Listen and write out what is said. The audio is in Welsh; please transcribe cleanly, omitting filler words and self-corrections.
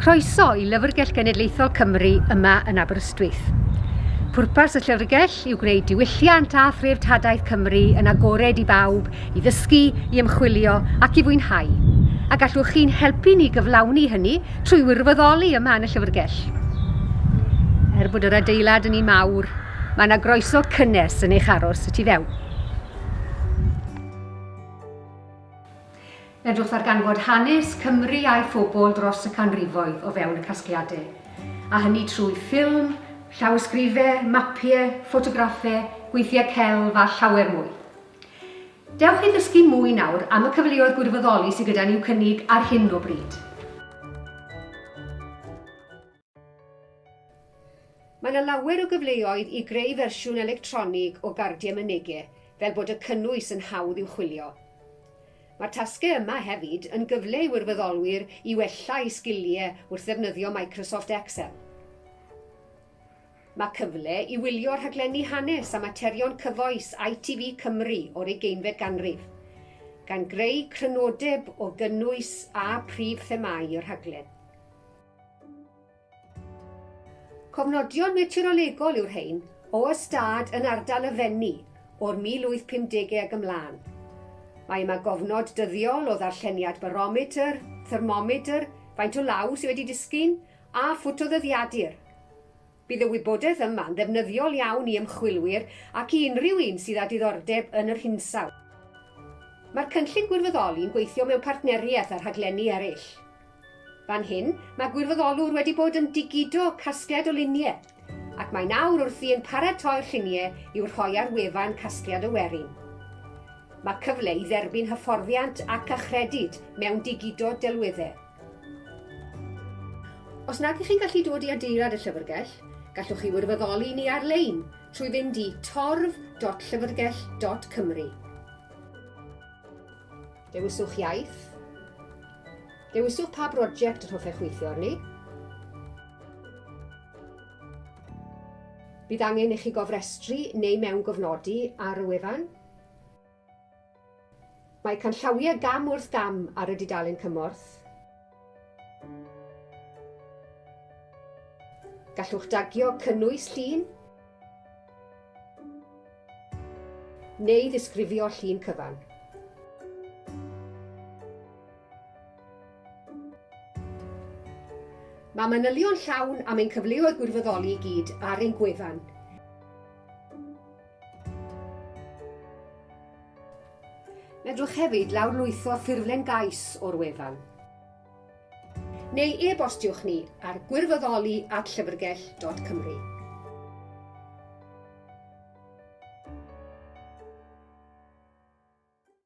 Croeso i Lyfrgell Genedlaethol Cymru yma yn Aberystwyth. Pwrpas y llyfrgell yw gwneud diwylliant a threftadaeth Cymru yn agored i bawb i ddysgu, i ymchwilio ac i fwynhau. A gallwch chi'n helpu ni gyflawni hynny trwy wirfoddoli yma yn y llyfrgell. Er bod yr adeilad yn un mawr, mae yna groeso cynnes yn eich aros y tu fewn. Medrwch ddarganfod hanes Cymru a'i phobl dros y canrifoedd o fewn y casgliadau, a hynny trwy ffilm, llawysgrifau, mapiau, ffotograffau, gweithiau celf a llawer mwy. Dewch i ddysgu mwy nawr am y cyfleoedd gwirfoddoli sydd gyda ni i'w cynnig ar hyn o bryd. Mae yna lawer o gyfleoedd i greu fersiwn electronig o gardiau Mynege fel bod y cynnwys yn hawdd i'w chwilio. Mae'r tasgau yma hefyd yn gyfle i wirfoddolwyr i wella eu sgiliau wrth ddefnyddio Microsoft Excel. Mae cyfle i wylio rhaglenni hanes a materion cyfoes ITV Cymru o'r ugeinfed ganrif, gan greu crynodeb o gynnwys a phrif themâu y rhaglen. Cofnodion meteorolegol yw'r rhain o ystâd yn ardal y Fenni o'r 1850au ag ymlaen. Mae yma gofnod dyddiol o ddarlleniad barometr, thermomedr, faint o law sydd wedi disgyn, a phwt o ddyddiadur. Bydd y wybodaeth yma'n ddefnyddiol iawn i ymchwilwyr ac i unrhyw un sydd â diddordeb yn yr hinsawdd. Mae'r cynllun gwirfoddoli'n gweithio mewn partneriaeth â rhaglenni eraill. Fan hyn, mae gwirfoddolwr wedi bod yn digido casgliad o luniau, ac mae nawr wrthi yn paratoi'r lluniau i'w rhoi ar wefan Casgliad y Werin. Mae cyfle i dderbyn hyfforddiant ac achredid mewn digido delweddau. Os nad ych chi'n gallu dod i adeilad y llyfrgell, gallwch chi wirfoddoli ni ar-lein trwy fynd i torf.llyfrgell.cymru. Dewiswch iaith. Dewiswch pa brosiect yr hoffech weithio arni. Bydd angen i chi gofrestru neu mewngofnodi ar y wefan. Mae canllawiau gam wrth gam ar y dudalen cymorth. Gallwch dagio cynnwys llun neu ddisgrifio llun cyfan. Mae manylion llawn am ein cyfleoedd gwirfoddoli i gyd ar ein gwefan. Medrwch hefyd lawrlwytho ffurflen gais o'r wefan. Neu e-bostiwch ni ar gwirfoddoli at llyfrgell.cymru.